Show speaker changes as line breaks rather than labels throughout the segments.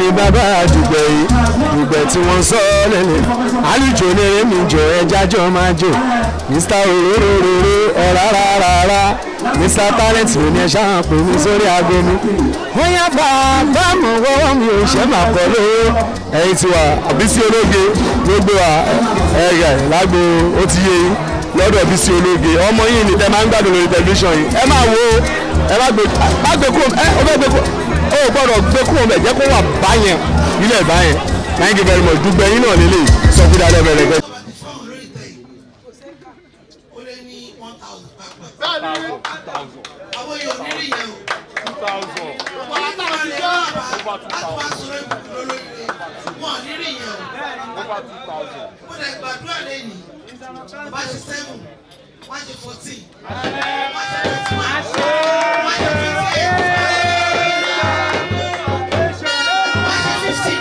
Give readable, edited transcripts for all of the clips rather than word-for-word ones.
Ní bàbá Dùgbẹ̀ yìí, Dùgbẹ̀ tí wọ́n sọ lẹ́lẹ̀. Àlùjò lérè mi jò, ẹja jọ máa jò. Mr Òróróróró ọ̀rárárárá, Mr Talent ò ní ẹ ṣáà pè mí sórí aago mi. Wọ́n yá bàbá mọ̀ wọ́wọ́ mi ò ṣẹ́ máa kọ́ lówó. Ẹ̀yin ti wà Bísí Ológe gbogbo wa ẹ̀rẹ̀ lágbo, ó ti yé yín lọ́dọ̀ Bísí Ológe. Ọmọ yìí ni tẹ máa ń gbádùn lórí tẹlifíṣàn yìí. Ẹ máa wo, ẹ má gbé, má gbé kúrò. Ẹ ó fẹ́ gbé kúrò, ó gbọ́dọ̀ gbé kúrò mẹ́, jẹ́ kó wà báyẹn ilẹ̀ báyẹn. Thank you very much. Dùgbẹ̀ yín náà lélẹ̀ sọ fún dáadáa bẹ̀rẹ̀ gẹ́.
Fọ́ọ̀mù lórí tẹ̀ yìí, ó lé ní 1,000 pàápàá. Àwọn èèyàn ò ní rí yẹn o. Wọ́n á tún wá lè bá láti wá sọ̀rọ̀ ìbùkún lórí rẹ̀, wọ́n ò ní rí yẹn o. Mo lè gbàdúrà lẹ́yìn, bàbá ṣe 7, wọ́n ṣe 14, wọ́n ṣe 21, wọ́n ṣe 28, wọ́n ṣe 50.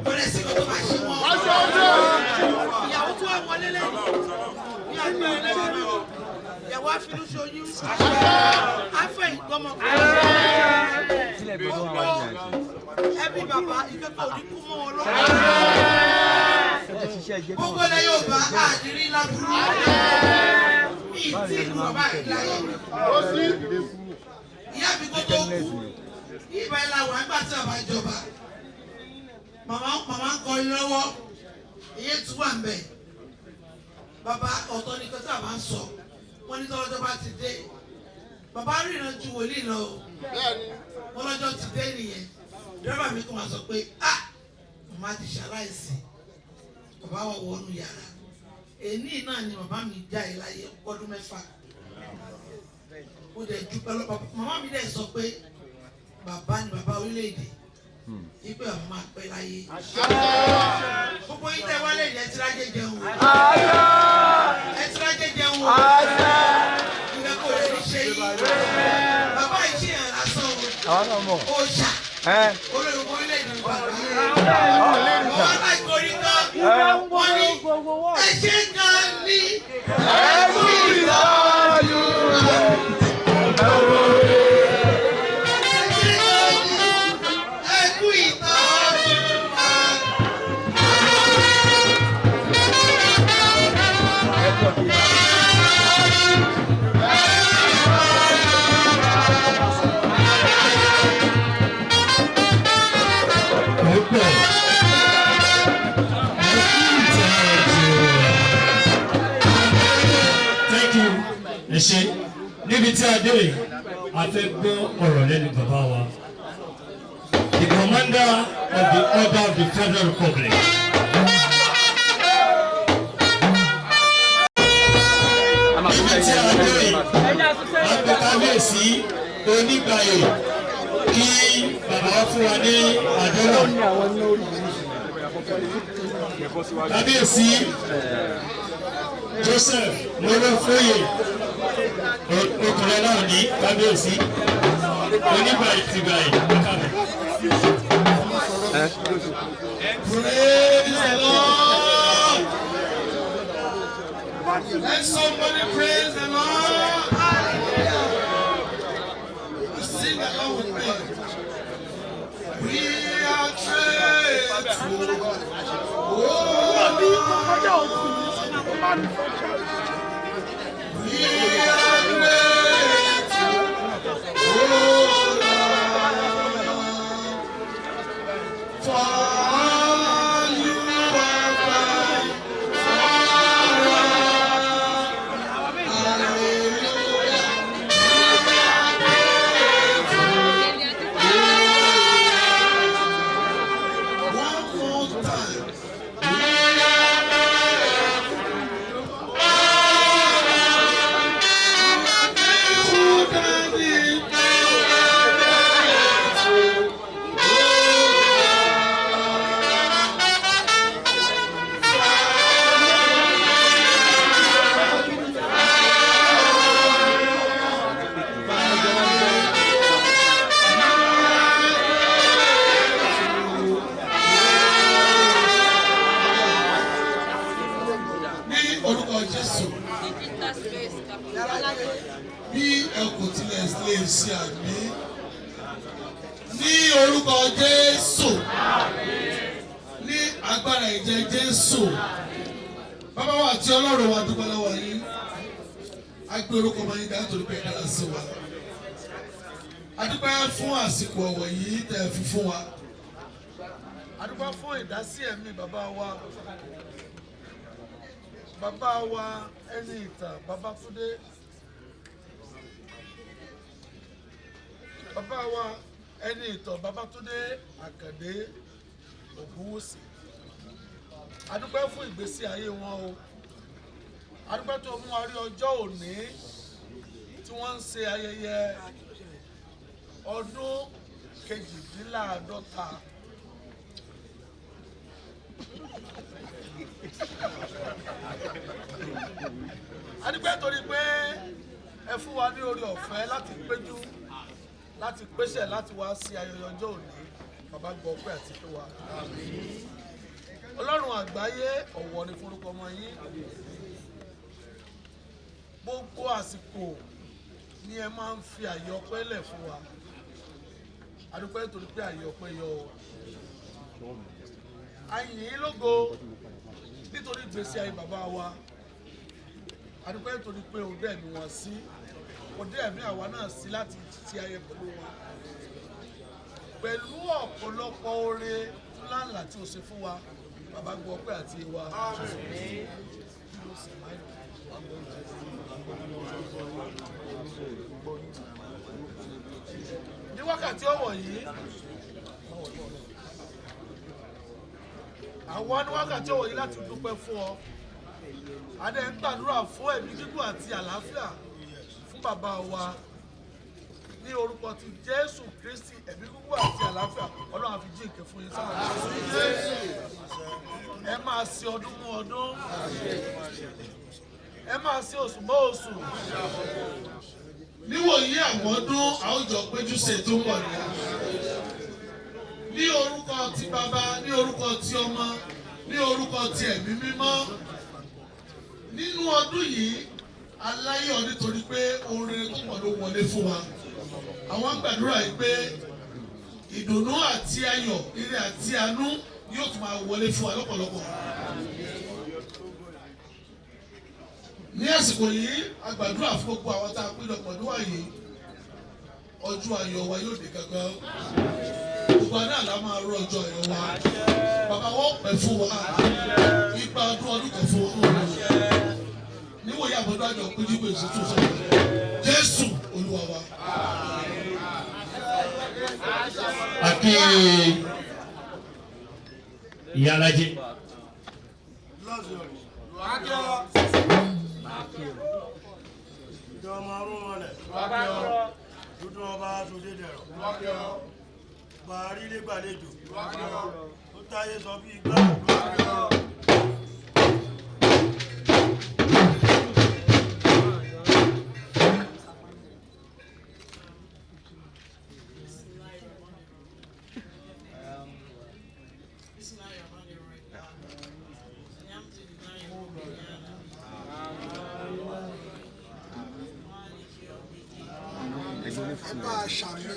Kò lè sí kó tó máa ṣe wọ́n. Ìyàwó tó wà wọlé lẹ́yìn ní agbára ẹlẹ́dàá náà, ìyàwó àfinú ṣoyún, afẹ́ ìgbọ́mọkùnrin, gbogbo ẹbí bàbá ìkẹ́kọ̀ọ́ òní kú mọ́ wọn lọ́wọ́. Gbogbo ilẹ̀ Yorùbá àdírí láburú ní ìtì ìlú bàbá ìláyé ìyá mi kó tó kú. Ìbá ẹ̀ la wà nígbà tí bàbá ìjọba, màmá màmá ń kọrin lọ́wọ́, ìyẹn tún wà ń bẹ̀. Bàbá ọ̀tọ̀ ní kọ́tà máa ń sọ wọ́n ní tọ́lọ́jọ́ bá ti dé, bàbá ríran ju wòlíì lọ o. Wọ́n lọ́jọ́ ti dé nìyẹn. Dírẹ́bà mi kò máa sọ pé, "Ah, màmá ti ṣaláìsí." Bàbá wa wọnú yàrá. Èní náà ni màmá mi jáde láyé, ọdún 6. Mo dẹ̀ dúpẹ́ lọ màmá mi dẹ̀ sọ pé bàbá ni bàbá orílẹ̀-èdè, wípé bàbá máa pẹ́ láyé. Gbogbo yín tẹ́ wálé yìí, ẹ ti rájẹ jẹun o, ẹ ti rájẹ jẹun o. Ìgbà kò lè ní ṣe yín. Bàbá yìí ṣe yàn lásán o, òòṣà olórí orílẹ̀-èdè ní bàbá wọn láì korí kan. Wọ́n ní ẹ ṣe gan ní ẹ kú ìtọ́jú ẹ ṣe gan ní ẹ kú ìtọ́jú wa.
Pẹ̀pẹ̀ ẹ kú ìtọ́jú. Thank you. Ẹ ṣe. Níbi tí a dé yìí, a fẹ́ gbọ́ ọ̀rọ̀ lẹ́nu bàbá wa, the commander of the Order of the Federal Republic. Níbi tí a dé yìí, a pè kábíyèsí Onígbàyè kí bàbá fún wa ní àdúrà. Kábíyèsí Joseph Mọ́lọ́fóyè Okùnrin náà ní kábíyèsí Onígbàyè tìgbàyè kábíyèsí.
Praise the Lord. Let somebody praise the Lord. Sing along with me. We are grateful. Oh, we are grateful. Oh, Lord, for all you have done for us. Hallelujah. We are grateful. One more time. We are grateful. Orúkọ Jésù, ní agbára ẹ̀jẹ̀ Jésù, bàbá wa àti Ọlọ́run wa, dúpẹ́ lọ́wọ́ yín. A gbé orúkọ ọmọ yín ga nítorí pé ẹ dára sí wa. A dúpẹ́ fún àsìkò ọ̀wọ̀ yìí tẹ́ ẹ fi fún wa. A dúpẹ́ fún ìdásí ẹ̀mí bàbá wa, bàbá wa ẹni ìtàn Babátúndé, bàbá wa ẹni ìtàn Babátúndé Àkàndé Ògúnwùsì. A dúpẹ́ fún ìgbésí ayé wọn o. A dúpẹ́ tó mú wa rí ọjọ́ òní tí wọ́n ń ṣe ayẹyẹ ọdún 48. A dúpẹ́ torí pé ẹ fún wa ní oore ọ̀fẹ́ láti péjú, láti pèsè, láti wá sí ayẹyẹ ọjọ́ òní. Bàbá, gbọ́ pé àti pé wa. Ọlọ́run àgbáyé, ọ̀wọ̀ ni forúkọ ọmọ yín. Gbogbo àsìkò ni ẹ máa ń fi àyè ọpẹ́ lẹ̀ fún wa. A dúpẹ́ torí pé àyè ọpẹ́ yọ o. A yìn yín lógo nítorí ìgbésí ayé bàbá wa. A dúpẹ́ nítorí pé o dá ẹ̀mí wọn sí, o dá ẹ̀mí àwa náà sí láti ṣe ayẹyẹ pẹ̀lú wọn, pẹ̀lú ọ̀pọ̀lọpọ̀ oore ńláńlá tí o ṣe fún wa. Bàbá, gbọ́ ọpẹ́ àti wa. Ní wákàtí ọ̀wọ̀ yìí, àwa ní wákàtí ọ̀wọ̀ yìí láti dúpẹ́ fún ọ. Adé ń gbàdúrà fún ẹ̀mí gígùn àti àlàáfíà fún bàbá wa ní orúkọ ti Jésù Kristi. Ẹ̀mí gígùn àti àlàáfíà, Ọlọ́run á fi jíǹkẹ́ fún yín sáà. Ẹ máa ṣe ọdún mú ọdún, ẹ máa ṣe oṣù mọ́ oṣù. Níwòyí àwọn ọdún àwùjọ péjú ṣe tó ń bọ̀ ní. Ní orúkọ ti Bàbá, ní orúkọ ti Ọmọ, ní orúkọ ti Ẹ̀mí Mímọ́, nínú ọdún yìí aláyọ̀ nítorí pé ohun rere tó pọ̀ ló wọlé fún wa. Àwọn gbàdúrà yìí pé ìdùnnú àti ayọ̀, ire àti àánú yóò tún máa wọlé fún wa lọ́pọ̀lọpọ̀. Ní àsìkò yìí, a gbàdúrà fún gbogbo àwọn tá a péjọ pọ̀ níwáyé. Ọjọ́ ayọ̀ wa yóò dé gangan. Gbogbo àná àlá máa rọ ọjọ́ ayọ̀ wa. Bàbá wọn pẹ́ fún wa, igba ọdún ọdún kan fún wa. Níwòye àbọ̀dọ́ àjọ péjú pé èso tún sọ Jésù Olúwa wa.
Àti ìyá alájẹ.
Ìjọba ọrùn mọlẹ̀. Dúdú ọba Túndé dẹ̀rọ̀. Buhari lè gbàlejò. Ó táyé sọ bí igbá.
Ẹ bá a ṣàmì.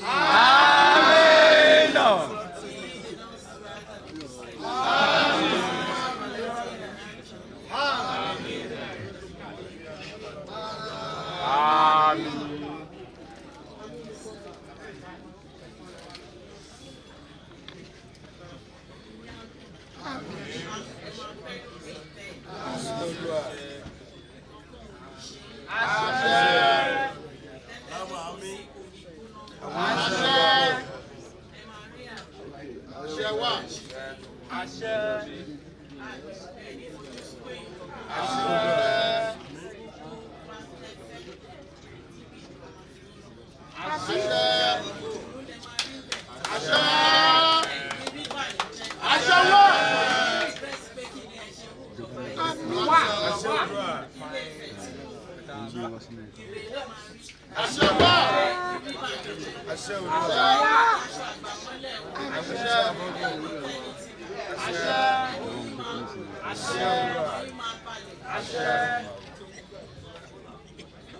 Láwọn àmì.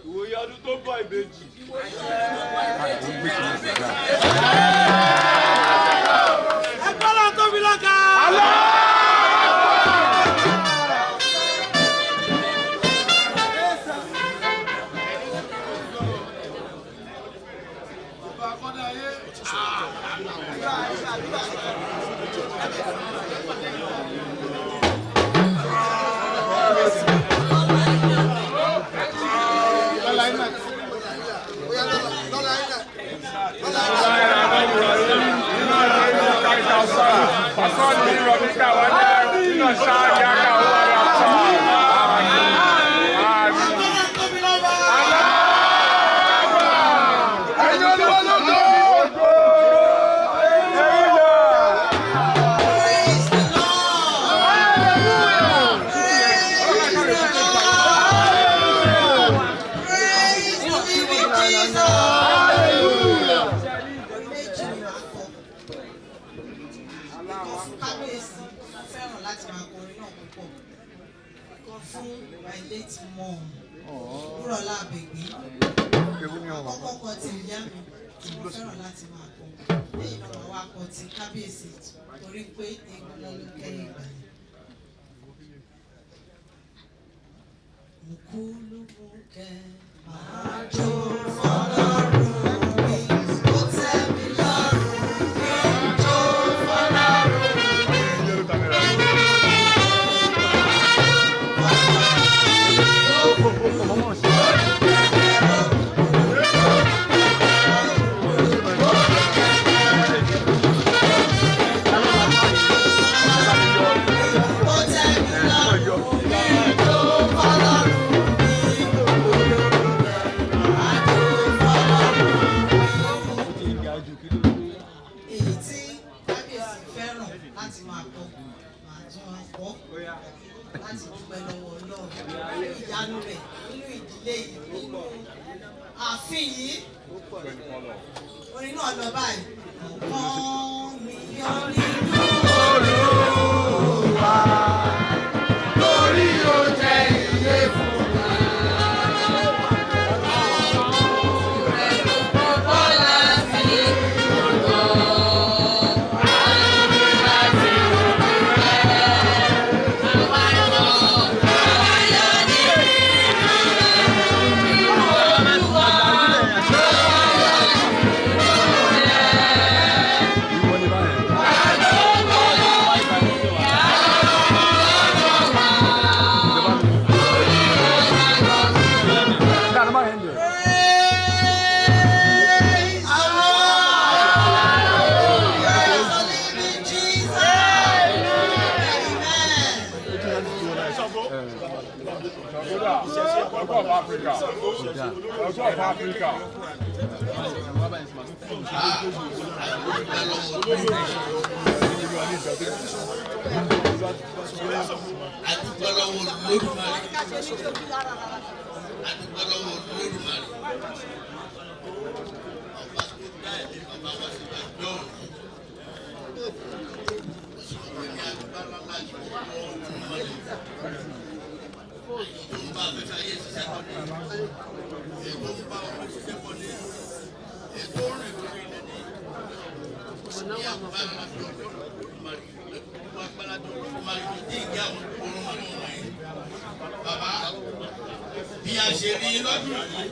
Ìwòye ọdún tó ń bọ̀, ìbejì.
Agbára tóbi lọ́ba. Praise the Lord. Praise the Lord. Praise the living Jesus. Orin méjì ni màá kọ. Ìkan fún kábíyèsí, mo fẹ́ràn láti máa kọ orin náà púpọ̀. Ìkan fún my late mom, Wúrọ̀lá Àbẹ̀gbé. Àkọ́kọ́ kọ ti ìyá mi tí mo fẹ́ràn láti máa kọ. Lẹ́yìn náà màá wá kọ ti kábíyèsí torí pé eégún ló kẹ́yìn ìgbà yẹn. Mùkúlùmùkẹ́ máa jó fọlọ́run mi, ó tẹ́ mi lọ́rùn kí n jó fọlọ́run mi. Ó tẹ́ mi lọ́rùn kí n jó fọlọ́run mi. Máa jó fọlọ́run mi. Èyí tí kábíyèsí fẹ́ràn láti máa kọ, màá tún máa kọ́ láti dúpẹ́ lọ́wọ́ Ọlọ́run nínú ìyanu rẹ̀ nínú ìdílé yìí nínú ààfin yìí. Orin náà lọ báyìí. Ọkàn mi yọ nínú Olúwa lórí ó jẹ́ ilé fún mi. Rẹ̀ ló kọ́ bọ́lá sí ọ̀dọ́. Praise the Lord. Praise the living Jesus. Amen.
Ọgọ́ of Africa. Ọgọ́ of Africa.
Adúpẹ́ lọ́wọ́ Olódùmarè. Adúpẹ́ lọ́wọ́ Olódùmarè. Ọba tó dá ẹ̀mí bàbá wa sí wa jọ̀ọ́. Ó sì fún mi ní agbára láti wọ́ ọdún mọ́lẹ̀. Èyí tó ń bá afẹ́fẹ́ ayé ṣiṣẹ́ pọ̀ ní. Èyí tó ń bá omi ṣiṣẹ́ pọ̀ ní. Èyí tó ń rìn lórí ilẹ̀ ní. Ní agbára láti Olódùmarè. Gbogbo agbára tó Olódùmarè tó dé ìgbé àwọn orun mọ́lẹ̀ wọ̀nyí. Bàbá, bí a ṣe rí lọ́dún yìí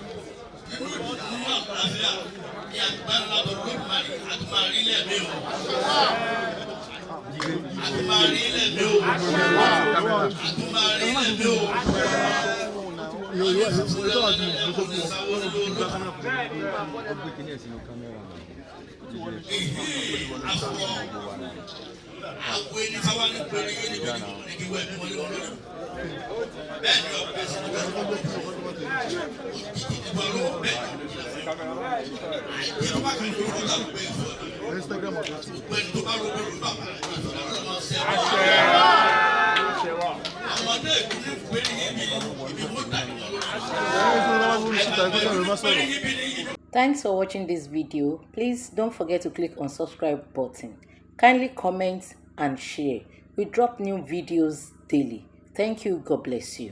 nínú ìdùnnú àlàáfíà ní agbára látọ̀ Olódùmarè, a tún máa rí lẹ́ẹ̀mí o, a tún máa rí lẹ́ẹ̀mí o, a tún máa rí lẹ́ẹ̀mí o. Wọ́n ní funfun lẹ́lẹ́lẹ́ kò ní sáwọ́ lóòlò. Afọ àgbo ẹni fáwọn ní pẹ̀lú yẹn níbi ní kí wọ́n ẹbí wọn lé wọn lórí. Bẹ́ẹ̀ ni ọ̀pẹ sí ní bẹ́ẹ̀ òjijì nípa lọ́wọ́ bẹ́ẹ̀ ni òjijì àìjẹ́ bá kàn lórí ọ̀tá ló pé ìfọ̀ gbogbo ẹni tó bá rògbò ló bàbá ìfọ̀dà ló máa ṣe àwọn náà ìlú ní pẹ̀lú yẹn bí ibi wọ́n dà ní wọn lórí.
Thanks for watching this video. Please don't forget to click on subscribe button. Kindly comment and share. We drop new videos daily. Thank you. God bless you.